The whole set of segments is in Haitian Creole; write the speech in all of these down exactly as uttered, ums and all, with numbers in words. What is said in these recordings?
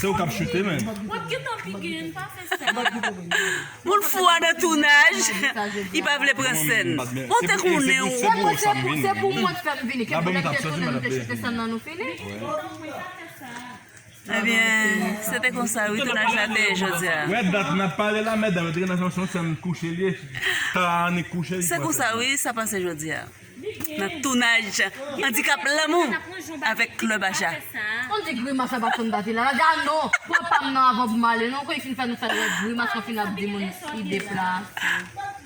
Se ou k ap choute, men. W ap gentan pige, n pa fè sa. Moun fou a nan tounaj, li pa vle pran sèn. Bon, te konnen w. Se pou sa m vini. Se pou mwen k fè m vini. Ke pou lè m te tounen, nou te choute sèn nan, nou fini. Ebyen, se te konsa, wi, tounaj la te ye jodi a. Wè dat n ap pale la, medam, yo te gen nan yon sèn kouche li ye. Ta annik kouche li. Se konsa, wi, sa pase jodi a. Nan tounaj Andikap Lanmou avèk Club Acha. On di grimas la pa konn dati la. La di a non, pran pa m nan avan pou m ale. Non, kon fin fè nou fè wè grimas kon fin ap di moun li deplase.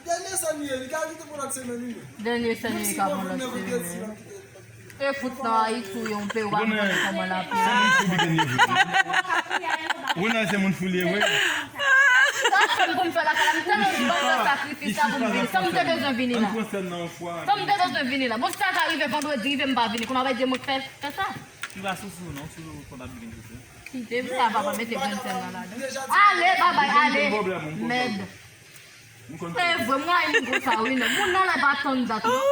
Dènye sèn li ye, li ka kite pou lòt semèn wi. Dènye sèn li ka pou lòt semèn. E fout nan Ayiti ou yon pe ou pa konn kòman la pe. Ou nan se moun fou li ye vre. Sa fè m pou m fè lakay la, m tèlman di ban sa sakrifis la pou m vini. Sa m te bezwen vini la. An konsèn nan yon fwa. Sa m te bezwen vini la. Bon, sa ka rive vandredi, rive m pa vini. Kounye a w ap di mwen fè fè sa. Li pa sou sou non, sou konn ap vin sou. Depi sa papa mete grenn sèl nan ladan. Ale, babay, ale. Mèd. E vre, mwen ay moun konsa wi non. Moun nan la pa tann dat non.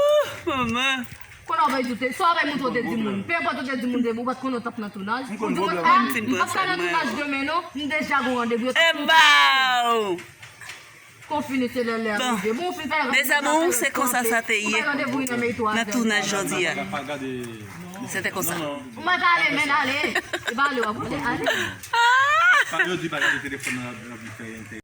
Manman. Konnen w bay doute, sa w bay moutre w te di moun. Pe enpòt ou te di moun depi ou pa t konnen w t ap nan tounaj. Ou di moun pwoblèm. ah, m p ap ka nan tounaj demen non. M deja gon randevou yo. Ebaw. Konfini se lè lè a rive. Bon, ou fin fè Mezanmi, se konsa sa te ye. Ou bay randevou nan men twa. Nan tounaj jodi a. Pa gade. Se te konsa. Ou mèt ale, men ale. E ba ale w ap ale, ale. Sa yo di pa gade telefòn nan la, la, la,